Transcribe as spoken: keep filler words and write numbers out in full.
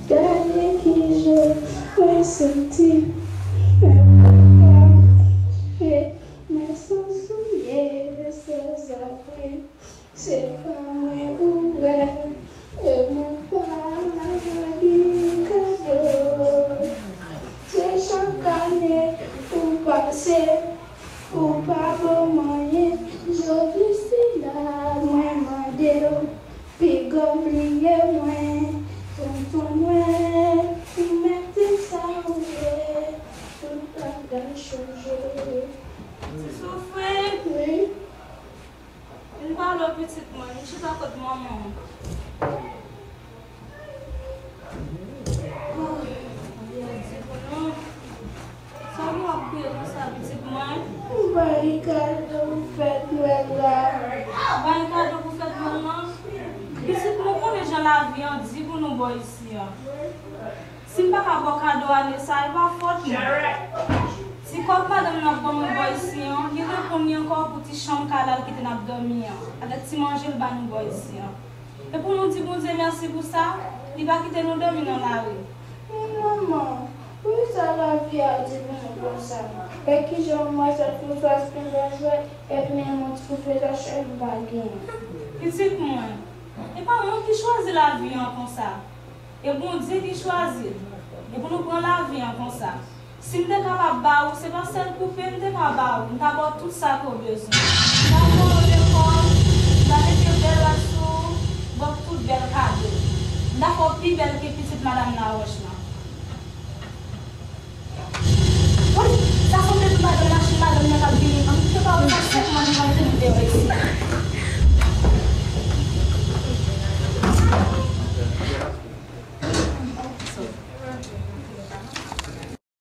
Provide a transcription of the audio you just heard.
Gade kijan mwen santi, mwen pa ka, mwen san souliye, san zanmi. Se pa mwen ou wè, e mwen pa gen kado. Se chak ane ou pase, ou pa ban m anyen. Jodi sila mwen mande w, piga w bliye mwen. Tonton Nwèl, ou mèt di sa ou vle, tout bagay chanje. Ti Soufri. Wi. Vin pale w pitit mwen, vin chita kot manman w. Oh, Maria di pou nou. Sa w gen w ap kriye konsa, pitit mwen? M pa gen kado pou fèt Nwèl la. Ou pa gen kado pou fèt Nwèl lan? Pitit mwen, ou konnen jan lavi an di pou nou bò isi an. Si m pa ka ba w kado ane sa, e pa fòt mwen. Ti kòb madanm nan ap ban mwen bò isi an, li reponn li ankò pou ti chanm kay la l kite n ap dòmi an, avèk ti manje l ba nou bò isi an. E pou nou di Bondye mèsi pou sa, li pa kite nou dòmi nan lari. Men manman, poukisa lavi a di pou nou konsa? E kijan manmzèl Françoise te fè jwèt epi men yon ti koupe sa cheve m pa genyen? Pitit mwen, e pa mwen ki chwazi lavi an konsa. E Bondye ki chwazi l. E pou nou pran lavi an konsa. Si m te kapab ba ou, se pa sèl koupe m te ka ba ou, m ta ba w tout sa ke w bezwen. M